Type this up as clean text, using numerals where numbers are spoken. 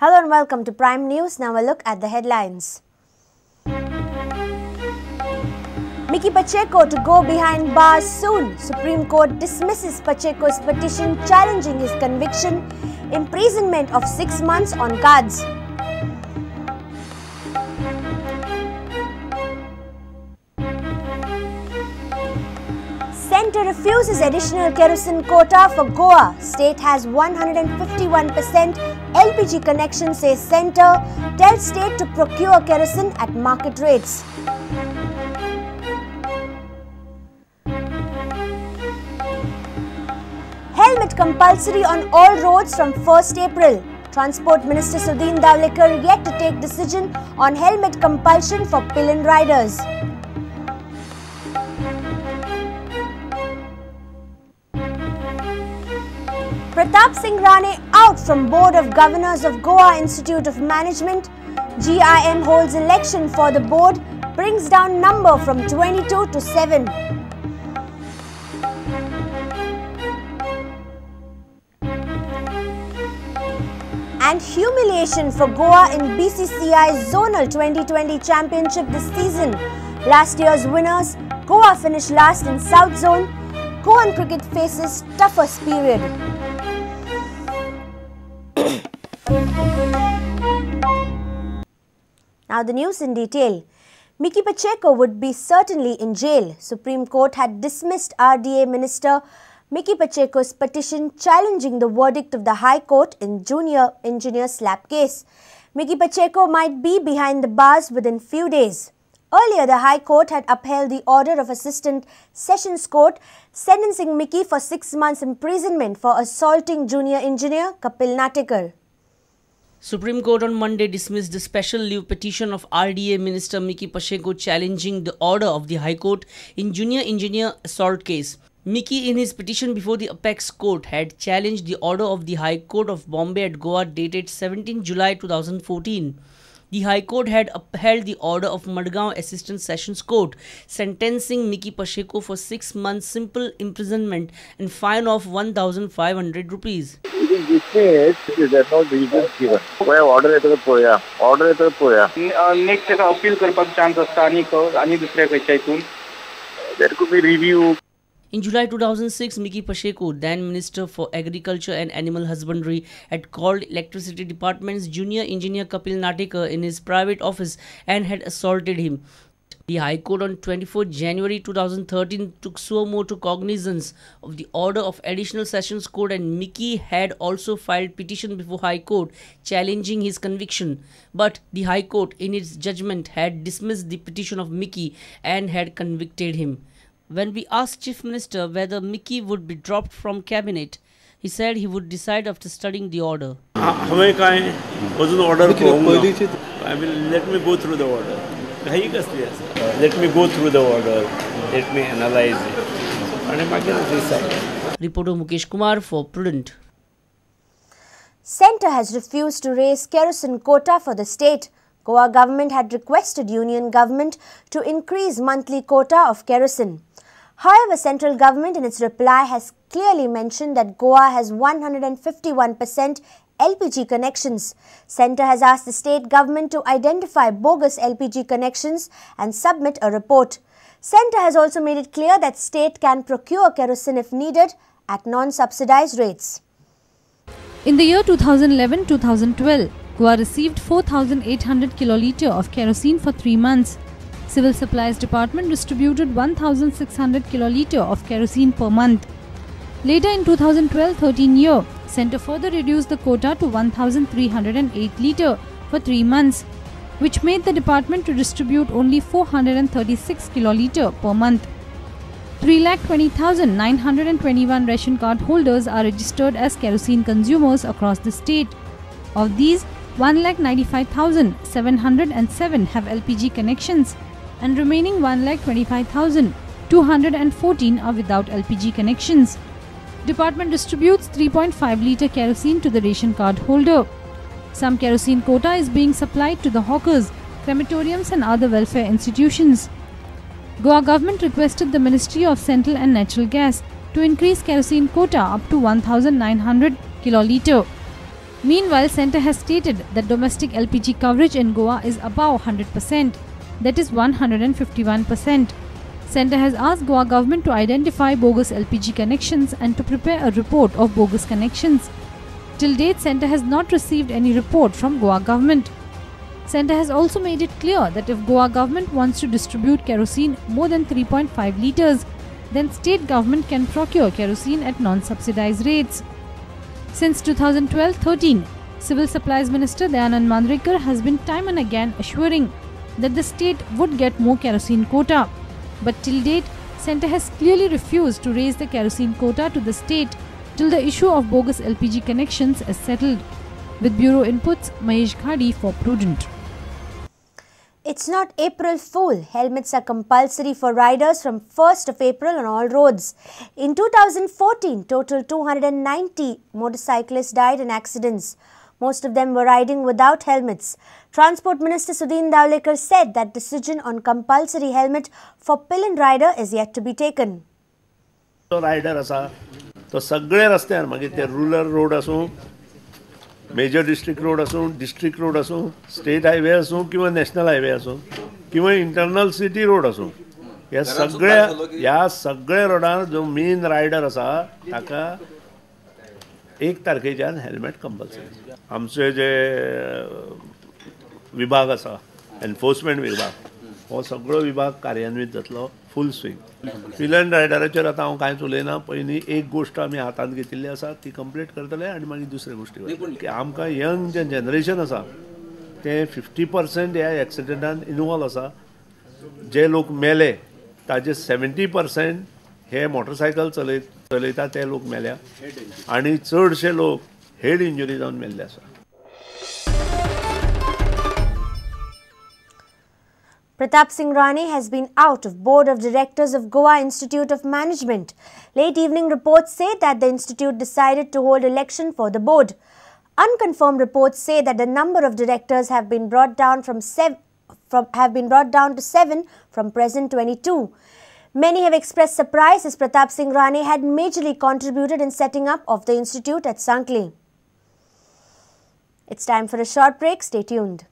Hello and welcome to Prime News. Now a look at the headlines. Mickky Pacheco to go behind bars soon. Supreme Court dismisses Pacheco's petition challenging his conviction, imprisonment of 6 months on cards. Centre refuses additional kerosene quota for Goa. State has 151% LPG connection, says Centre. Tells state to procure kerosene at market rates. Helmet compulsory on all roads from 1st April. Transport Minister Sudin Dhavalikar yet to take decision on helmet compulsion for pillion riders. Pratap Singh Rane out from Board of Governors of Goa Institute of Management. GIM holds election for the board, brings down number from 22 to 7. And humiliation for Goa in BCCI Zonal 2020 Championship this season. Last year's winners, Goa finished last in South Zone. Goan cricket faces toughest period. Now the news in detail. Mickky Pacheco would be certainly in jail. Supreme Court had dismissed RDA Minister Mickky Pacheco's petition challenging the verdict of the High Court in junior engineer slap case. Mickky Pacheco might be behind the bars within few days. Earlier, the High Court had upheld the order of Assistant Sessions Court sentencing Mickky for 6 months imprisonment for assaulting junior engineer Kapil Natekar. Supreme Court on Monday dismissed the special leave petition of RDA Minister Mickky Pacheco challenging the order of the High Court in junior engineer assault case. Mickky, in his petition before the Apex Court, had challenged the order of the High Court of Bombay at Goa dated 17 July 2014. The High Court had upheld the order of Madgaon Assistant Sessions Court, sentencing Mickky Pacheco for 6 months simple imprisonment and fine of 1,500 rupees. It is dismissed. There are no reasons given. Order येता पळोवया, order येता पळोवया. Next ताका appeal करपाक chance आसता आनी दुसऱ्या खंयच्या हितून. There could be review. In July 2006, Mickky Pacheco, then Minister for Agriculture and Animal Husbandry, had called Electricity Department's junior engineer Kapil Natekar in his private office and had assaulted him. The High Court on 24 January 2013 took suo motu cognizance of the order of Additional Sessions Court, and Mickky had also filed petition before High Court challenging his conviction. But the High Court in its judgment had dismissed the petition of Mickky and had convicted him. When we asked Chief Minister whether Mickky would be dropped from cabinet, he said he would decide after studying the order. I will let me go through the order. Let me go through the order. Let me analyze it. And I can decide. Reporter Mukesh Kumar for Prudent. Centre has refused to raise kerosene quota for the state. Goa government had requested union government to increase monthly quota of kerosene. However, central government in its reply has clearly mentioned that Goa has 151% LPG connections. Centre has asked the state government to identify bogus LPG connections and submit a report. Centre has also made it clear that state can procure kerosene if needed at non-subsidized rates. In the year 2011-2012, Goa received 4,800 kilolitre of kerosene for 3 months. Civil Supplies Department distributed 1,600 kilolitre of kerosene per month. Later in 2012-13 year, Centre further reduced the quota to 1,308 litre for 3 months, which made the department to distribute only 436 kilolitre per month. 3,20,921 ration card holders are registered as kerosene consumers across the state. Of these, 1,95,707 have LPG connections and remaining 1,25,214 are without LPG connections. Department distributes 3.5 litre kerosene to the ration card holder. Some kerosene quota is being supplied to the hawkers, crematoriums and other welfare institutions. Goa government requested the Ministry of Central and Natural Gas to increase kerosene quota up to 1,900 kilolitre. Meanwhile, Centre has stated that domestic LPG coverage in Goa is above 100%, that is 151%. Centre has asked Goa government to identify bogus LPG connections and to prepare a report of bogus connections. Till date, Centre has not received any report from Goa government. Centre has also made it clear that if Goa government wants to distribute kerosene more than 3.5 litres, then state government can procure kerosene at non-subsidized rates. Since 2012-13, Civil Supplies Minister Dayanand Mandrekar has been time and again assuring that the state would get more kerosene quota. But till date, Centre has clearly refused to raise the kerosene quota to the state till the issue of bogus LPG connections is settled. With Bureau inputs, Mahesh Khadi for Prudent. It's not April Fool. Helmets are compulsory for riders from 1st of April on all roads. In 2014, total 290 motorcyclists died in accidents. Most of them were riding without helmets. Transport Minister Sudin Dhavalikar said that decision on compulsory helmet for pillion rider is yet to be taken. Rider असा तो सगळे रस्त्यार मागीर ते rural road आसूं, major district road आसूं, district road आसूं, state highway आसूं किंवा नॅशनल हायवे आसूं किंवा इंटरनल सिटी रोड आसूं, ह्या सगळ्या रोडार जो मेन रायडर आसा ताका 1 तारखेच्यान हेल्मेट कंपल्सरी. आमचे जे विभाग आसा एनफोर्समेंट विभाग, हो सगळो विभाग कार्यान्वित जातलो फूल स्विंग. पिलन रायडराचेर आतां हांव कांयच उलयना. पयलीं एक गोश्ट आमी हातांत घेतिल्ली आसा ती कंप्लीट करतले आनी मागीर दुसरे गोश्टी. की आमकां यंग जे जनरेशन आसा तें 50% ह्या एक्सिडंटान इनवॉल्व आसा. जे लोक मेले ताजे 70% हे मोटरसायकल चलयता ते लोक मेल्या आनी चडशे लोक हेड इंजुरी जावन मेल्ले आसा. Pratap Singh Rane has been out of Board of Directors of Goa Institute of Management. Late evening reports say that the institute decided to hold election for the board. Unconfirmed reports say that the number of directors have been brought down to 7 from present 22. Many have expressed surprise as Pratap Singh Rane had majorly contributed in setting up of the institute at Sankhali. It's time for a short break. Stay tuned.